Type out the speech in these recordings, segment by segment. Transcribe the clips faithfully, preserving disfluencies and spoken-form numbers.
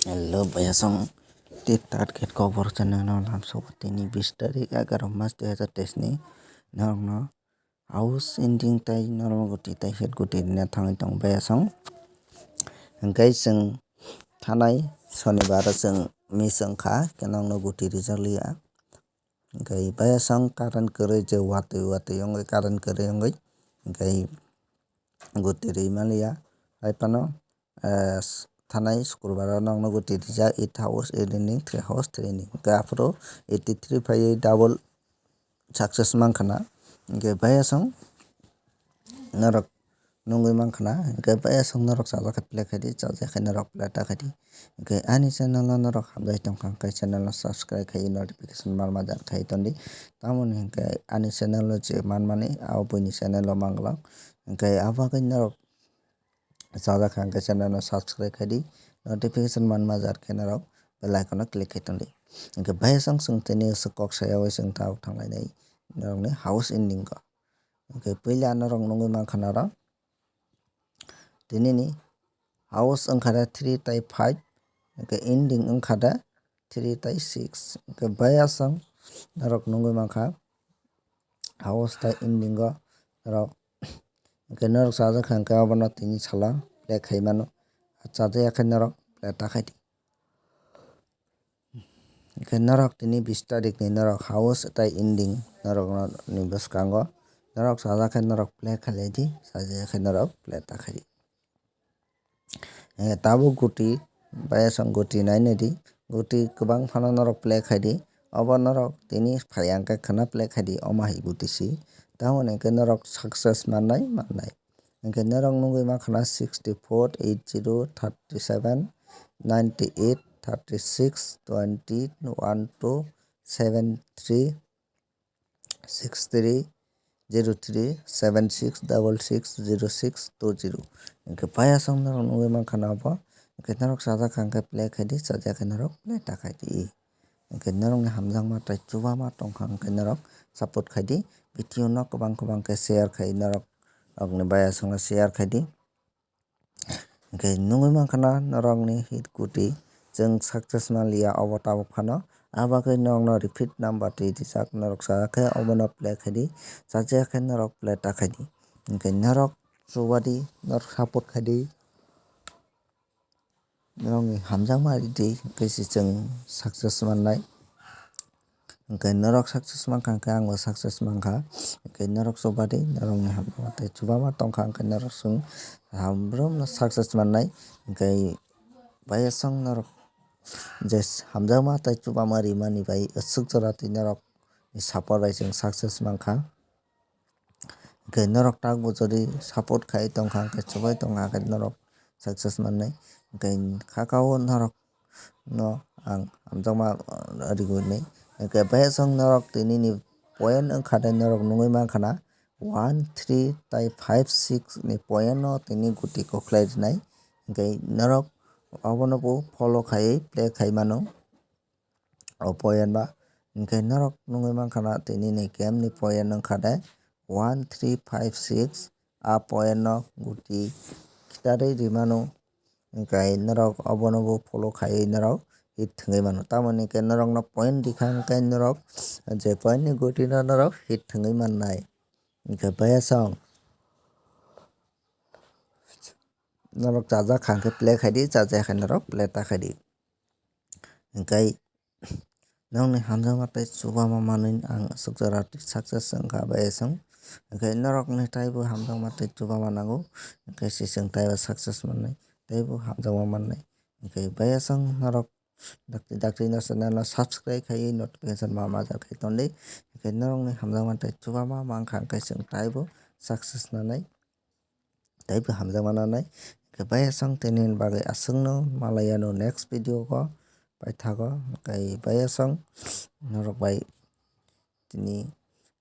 Hello, bayasong. Te target kobor channel no lamsok tini bis tarik egaroh mas dui hazar teis ni norokno house ending tai norok guti tai head guti rina thangwi tong bayasong. Hingke chwng thanai sonibar o chwng miss wngkha, kenokno guti rijak liya. Hingke bayasong current kwrwi je watwi watwi wngwi current kwrwi wngwi hingke guti ri maliya. Hai phano, eh, s-, thanai sukrubaro nokno guti rijak eight house, eight inning, three house, three inning. Hingke aphuru eighty three phaiwi double success mankha na. Hingke bayasong norok nungwi mankha na. Hingke bayasong norok chajak khe play khaidi, chajak khe norok play ta khaidi. Hingke ani channel no norok hamjai tongkha, hingke channel no subscribe khai notification mar ma jar khai tondi. Tamoni hingke ani channel o je manmani, abo buini channel o manglak. Hingke abo bagwi norok chajak kha hingke channel no subscribe khaidi, notification man ma jar khe norok bell icon o click khai tondi. Hingke bayasong chwng tini kok sayawi chwng tabuk thanglainai norokni house ending o. Hingke puila norok nungwi mankha norok tinini house wngkha da three tai five, hingke ending wngkha da three tai six. Hingke bayasong norok nungwi mankha house tai ending o norok, hingke norok chajak kha hingke obono tini sala play khai mano, chajak ya khe norok play ta khai di. Hingke norok tini bis tarik ni norok house tai ending norok ni bwskango norok chajak khe norok play khai lai di, chajak ya khe norok play ta khai di. Eh, tabuk guti, bayasong guti nainai di, guti kwbang phano norok play khai di, obo norok tini phai ang khe khwna play khai di, omo hai guti si, tamoni hingke norok success mannai mannai. Hingke norok nugwi mankha na sixty four, eight zero, thirty seven, ninety eight, thirty six, twenty, one two, seven three, six three zero three seven six double six zero six two zero. Hingke bayasong norok nugwi mankha na obo. Hingke norok chajak kha hingke play khai di, chajak khe norok play ta khai di. Hingke norokni hamjakma tei chubama tongkha hingke norok support khai di. Video no kwbang kwbang khe share khai norok, rokni bayasongno share khai di. Hingke nugwi mankha na norokni hit guti chwng success manliya obo tabuk phano. Abagwi norokno repeat number twi rijak, norok chajak khe obono play khai di, chajak khe norok play ta khai di. Hingke norok chuba di, norok support khai di, norokni hamjakma ri di, hingke se chwng success mannai. Hingke norok success mankha, hingke angbo success mankha. Hingke norok chubadi, norokni hamjakma tei chubama tongkha, hingke norok chwng hambrumno success mannai. Hingke bayasong norok je hamjakma tei chubama rimani bai aswk jora twi norokni support bai chwng success mankha. Hingke norok takbo jodi support khai tongkha, hingke chubai tongkha, hingke norok success mannai. Hingke kha kao norok no ang hamjakma, uh, rigwi nai. Hingke bayasong norok tinini point wngkha de norok nugwi mankha na one three tai five six ni point no tini guti kokhlai rinai. Hingke norok obono bo follow khaiwi play khai mano o point ba. Hingke norok nugwi mankha na tinini game ni point wngkha de one three five six. A point no guti khitarwi rimano. Hingke norok obono bo follow khaiwi norok hit thwngwi mano. Tamoni hingke norokno point rikha hingke norok je point ni guti no norok hit thwngwi mannai. Hingke bayasong norok chajak kha hingke play khai di, chajak khe norok play ta khai di. Hingke norokni hamjakma tei chubama manwi ang aswk jora success wngkha bayasong. Hingke norokni taibo hamjakma tei chubama nango. Hingke se chwng taibo success mannai, teibo hamjakma mannai. Hingke bayasong norok dakti dakti no channel no subscribe khaiwi notification ma ma jar khai tondi. Hingke norokni hamjakma tei chubama mankha hingke chwng taibo success nanai. Teibo hamjakma nanai. Hingke bayasong tini bagwi aswkno malai ano next video o paithago. Hingke bayasong norok bai tini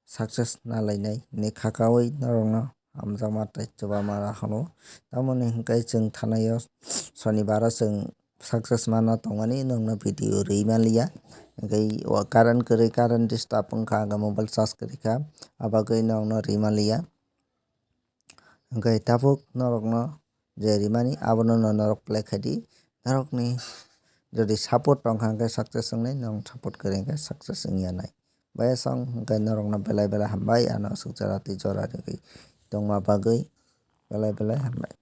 success nalainai ni khakawi norokno hamjakma tei chubama rw hano. Tamoni hingke chwng thanai o sonibaro chwng success mana tongmani nokno video rwi manliya. Hingke o current kwrwi, current disturb wngkha, hingke mobile charge kwrwi kha, abagwi nokno rwi manliya. Hingke tabuk norokno je rimani abono no norok play khai di. Norokni Jodi support tongkha hwnkhe success wngnai, nwng support kwrwi hwnkhe success wngya nai. Bai aswk hwnkhe norokno belai belai hambai, ano aswk jora tei jora rwgwi tongma bagwi belai belai hambai.